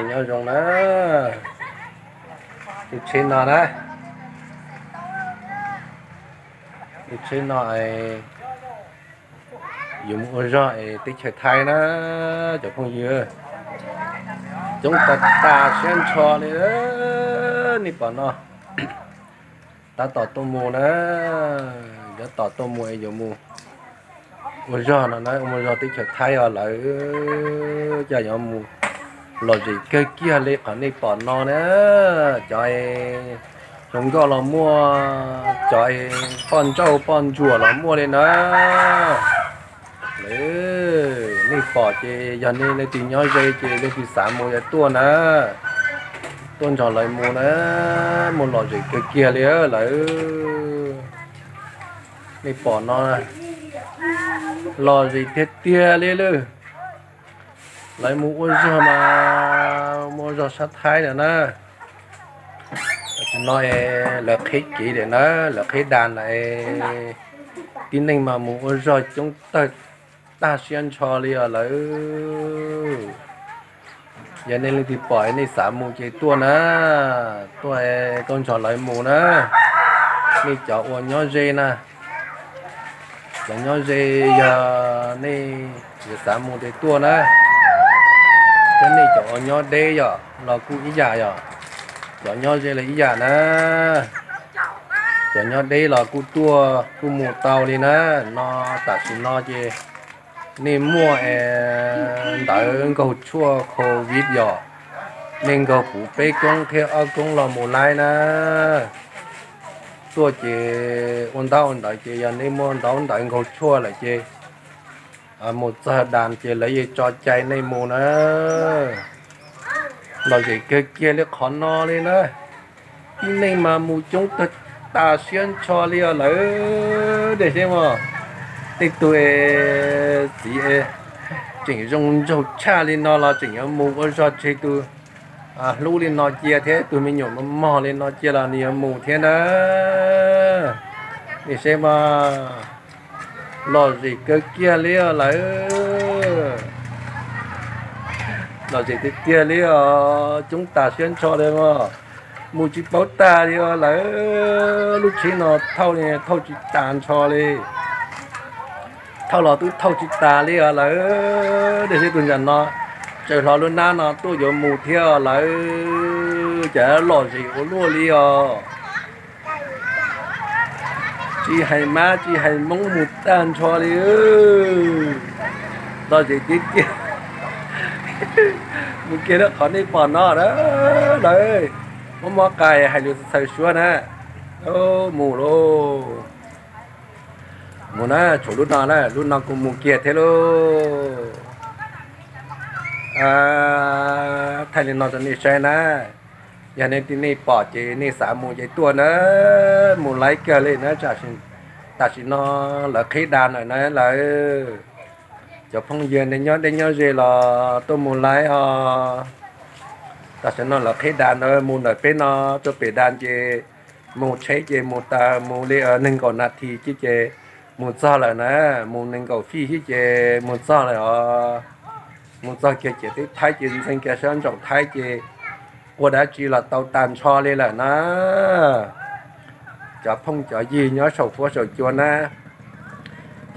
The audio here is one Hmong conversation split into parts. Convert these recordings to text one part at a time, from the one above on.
Nyob zoo na, tus tsheb no na, tus tsheb no yuav mus ua zog es teb chaws Thaib na, cov phooj ywg, coob tag tas siab ntsho li. Nej pom no, tab tom tuaj mus na, tab tom tuaj mus es yuav mus ua zog no na, ua mus zog teb chaws Thaib os lawm. Cas yuav mus lom zem kawg kiag li qhov nej pom no na. Cov zoo nkauj los muaj, cov poj nrauj poj ntsuam los muaj li na. Nej pom ces yog nej leej twg nyob ze ces leej twg xav mus yuav tuaj na, tuaj nrog lawv mus na, mus lom zem kawg kiag li lawm. Nej pom no, lom zem tiag tiag li lawm. Lawv mus ua zog mas mus ua zog sab Thaib lawm na. Tam sim no lawv qhib kev lawm na, lawv qhib das lawm. Tib neeg mas mus ua zog coob tawg tag siab ntsho li os lawm. Yog nej leej twg pom nej xav mus ces tuaj na, tuaj tuaj nrog lawv mus na. Nej cov uas nyob ze na, cov nyob ze, yog nej yuav xav mus ces tuaj na. Thiab nej cov uas nyob deb yom los kuj ib yam yom, cov nyob ze los ib yam na. Cov nyob deb los kuj tuaj kuj mus tau li na. No tam sim no ces nej muaj ntawv nkaug tshuaj covid yom, nej nkaug puv peb koob thiab ob koob los mus laib na. Tuaj ces ua ntaub ua ntawv ces yog nej muaj ntaub ntawv nkaug tshuaj lawm ces mus txog das ces lawv yeej tso cai nej mus na. Lom zem kawg kiag li qhov no li na. Tib neeg mas mus coob tag tas siab ntsho li os lawm. Dej seb mog, tej tug txiv tseem zoo nraug tshaj li no los tseem yuav mus ua zog tseg tus hlub li no cia thiab tus me nyuam mos mos li no cia los nws yuav mus thiab na. Nej saib mas, lom zem kawg kiag li os lawm. Lom zem tiag tiag li os, coob tas siab ntsho li os. Mus tsis paub tag li os lawm, lub tsheb no thauj li thauj tsis tas ntsho li. Thauj los twb thauj tsis tas li os lawm. Dej seb tus ntawm no tsaws hlo lub hnab no tuaj yuav mus thiab os lawm, cas lom zem ua luaj li os. Tsis hais mab tsis hais moob mus tag ntsho li. Lom zem tiag tiag. Mus kiag lawm qhov nej pom no na lawm. Muab mob qais hais lus txhaws suab na. Mus lauj. Mus na, tshuav lub no na, lub no kuj mus kiag thiab lauj. Thaij li no rau nej saib na. Yog nej, nej pom ces nej xav mus ces tuaj na, mus laib kawg li na. Tam sim no lawv qhib das lawm na lawm. Cov phooj ywg nej nyob deb nyob ze los tuaj mus laib os. Tam sim no lawv qhib das ntawd mus ntawm peb no rau pem das ces mus tsheb ces mus tas mus li nees nkaum nas this ces mus txog lawm na, mus nees nkaum fij xwb ces mus txog lawm os. Mus txog kiag ciam teb Thaib ces ntxeev kiag sab ntsaum Thaib ces ua dab tsi los tau tag ntsho li lawm na. Cov phooj cov ywg nyob saum fuab saum cua na,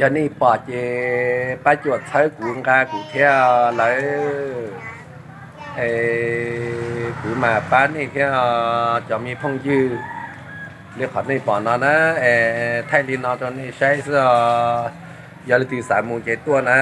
yog nej pom ces pab cuam txhawb kuv nqa kuv thiab lawm. Es kuv mam pab nej thiab cov me phooj ywg li qhov nej pom no na. Es thaij li no rau nej saib xwb os. Yog leej twg xav mus ces tuaj na.